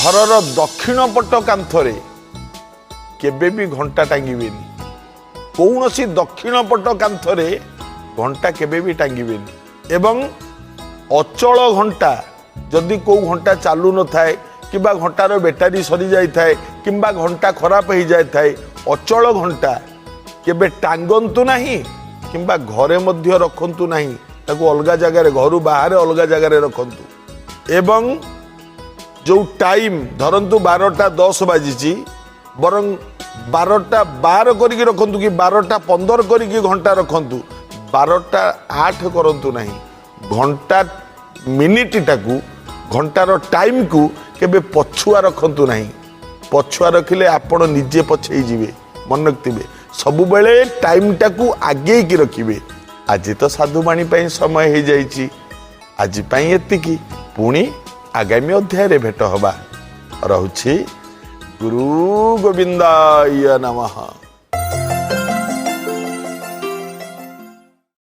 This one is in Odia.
ଘରର ଦକ୍ଷିଣ ପଟ କାନ୍ଥରେ କେବେ ବି ଘଣ୍ଟା ଟାଙ୍ଗିବେନି। କୌଣସି ଦକ୍ଷିଣ ପଟ କାନ୍ଥରେ ଘଣ୍ଟା କେବେ ବି ଟାଙ୍ଗିବେନି। ଏବଂ ଅଚଳ ଘଣ୍ଟା, ଯଦି କେଉଁ ଘଣ୍ଟା ଚାଲୁ ନଥାଏ କିମ୍ବା ଘଣ୍ଟାର ବ୍ୟାଟେରୀ ସରିଯାଇଥାଏ କିମ୍ବା ଘଣ୍ଟା ଖରାପ ହେଇଯାଇଥାଏ, ଅଚଳ ଘଣ୍ଟା କେବେ ଟାଙ୍ଗନ୍ତୁ ନାହିଁ କିମ୍ବା ଘରେ ମଧ୍ୟ ରଖନ୍ତୁ ନାହିଁ। ତାକୁ ଅଲଗା ଜାଗାରେ, ଘରୁ ବାହାରେ ଅଲଗା ଜାଗାରେ ରଖନ୍ତୁ। ଏବଂ ଯେଉଁ ଟାଇମ୍, ଧରନ୍ତୁ 12ଟା 10 ବାଜିଛି, ବରଂ 12ଟା 12 କରିକି ରଖନ୍ତୁ କି 12ଟା 15 କରିକି ଘଣ୍ଟା ରଖନ୍ତୁ, 12ଟା 8 କରନ୍ତୁ ନାହିଁ। ଘଣ୍ଟା ମିନିଟଟାକୁ, ଘଣ୍ଟାର ଟାଇମ୍କୁ କେବେ ପଛୁଆ ରଖନ୍ତୁ ନାହିଁ। ପଛୁଆ ରଖିଲେ ଆପଣ ନିଜେ ପଛେଇ ଯିବେ, ମନେ ରଖିଥିବେ। ସବୁବେଳେ ଟାଇମ୍ଟାକୁ ଆଗେଇକି ରଖିବେ। ଆଜି ତ ସାଧୁବାଣୀ ପାଇଁ ସମୟ ହେଇଯାଇଛି। ଆଜି ପାଇଁ ଏତିକି। ପୁଣି ଆଗାମୀ ଅଧ୍ୟାୟରେ ଭେଟ ହବା। ରହୁଛି। ଗୁରୁ ଗୋବିନ୍ଦାୟ ନମଃ।